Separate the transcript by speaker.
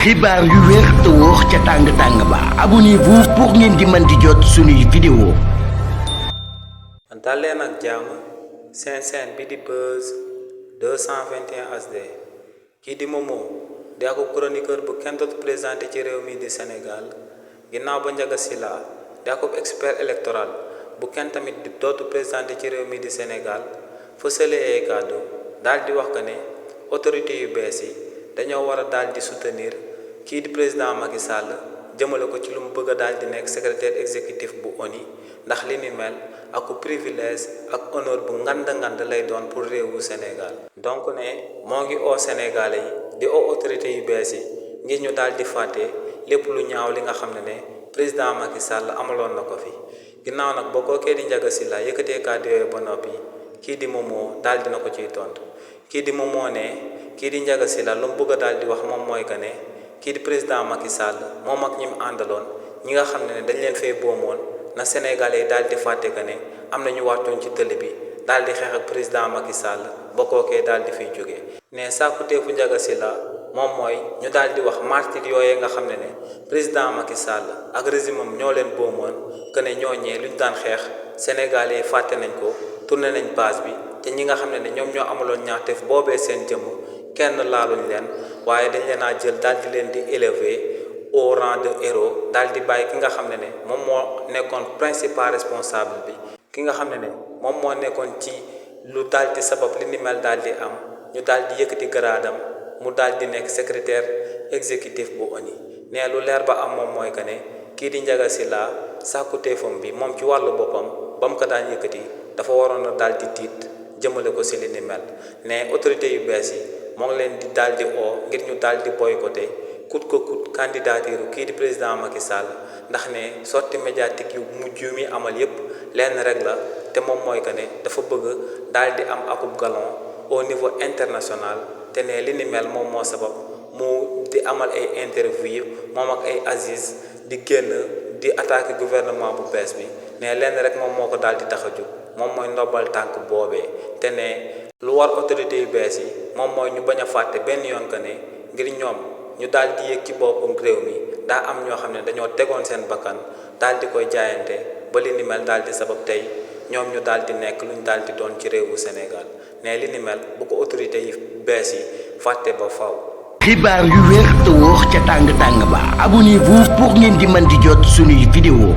Speaker 1: xibaar yu wér te wóor ca tàng ba abonnez-vous pour ngeen di mën di jot suñuy vidéo.
Speaker 2: daleen ak jàmm seen bi di Buzz 221 HD kii di Momo di ak chroniqueur bu kenn dootu présenté ci réew mi di Sénégal ginnaaw ba Ndiaga Sylla di ak expert électoral bu kenn tamit di dootu présenté ci réew mi di Sénégal fësale ay kàddu daal di wax que ne autorité yu bees yi dañoo war a daal di soutenir kii di président Macky Sall jëmale ko ci lu mu bëgg a daal di nekk secrétaire exécutif bu ONU ndax li ni mel ak privilège ak honneur bu ngand lay doon pour réewu Sénégal. donc ne moo ngi oo Sénégalais yi di oo autorité yu bees yi ngir ñu daal di fàtte lépp lu ñaaw li nga xam ne président Macky Sall amaloon na ko fi ginnaaw nag boo kookee di Ndiaga Sylla yëkkatee kàddu yooyu ba noppi kii di Momo daal dina ko ciy tontu kii di Momo ne kii di Ndiaga Sylla lu mu bëgg a daal di wax moom mooy que ne kii di président Macky Sall moom ak ñi mu àndaloon ñi nga xam ne dañ leen fay boomoon na Sénégalais yi daal di fàtte que ne am na ñu wàccoon ci tëll bi daal di xeex ak président Macky Sall ba kookee daal di fiy jógee. ne sàkkuteefu Ndiaga Sylla moom mooy ñu daal di wax martyr yooyee nga xam ne président Macky Sall ak régime am ñoo leen boomoon que ne ñooñee lu ñu daan xeex Sénégalais yi fàtte nañ ko tourné nañ base bi te ñi nga xam ne ñoom ñoo amaloon ñaxteef boobee seen jëmm kenn laaluñ leen waaye dañ leen a jël daal di leen di élever au rang de héros daal di bàyyi ki nga xam ne moom moo nekkoon principal responsable bi ki nga xam ne moom moo nekkoon ci lu daal di sabab li ni mel daal di am ñu daal di yëkkati garaadam mu daal di nekk secrétaire exécutif bu ONU ne lu leer ba am moom mooy que ne kii di Ndiaga Sylla sàkkuteefam bi moom ci wàllu boppam ba mu ko daan yëkkati dafa waroon a daal di tiit jëmale ko si li ni mel ne autorité yu bees yi moo ngi leen di daal di oo ngir ñu daal di boycotté coûte que coûte candidature kii di président Macky Sall ndax ne sortie médiatique yu mujj yu muy amal yépp lenn rek la te moom mooy que ne dafa bëgg daal di am akub galon au niveau international te ne li ni mel moom moo sabab mu di amal ay interview moom ak ay Aziz di génn di attaquer gouvernement bu bees bi ne lenn rek moom moo ko daal di tax a jóg moom mooy ndobbal tànk boobee te ne lu war autorité yu bees yi moom mooy ñu bañ a fàtte benn yoon que ne ngir ñoom ñu daal di yéeg ci boppam réew mi daa am ñoo xam ne dañoo tegoon seen bakkan daal di koy jaayante ba li ni mel daal di sabab tey ñoom ñu daal di nekk lu ñu daal di doon ci réewu Sénégal ne li ni mel bu ko autorité yi bees yi fàtte ba faw
Speaker 1: xibaar yu wér te wóor ca tàng ba abonnez-vous pour ngeen di mën di jot suñuy vidéo.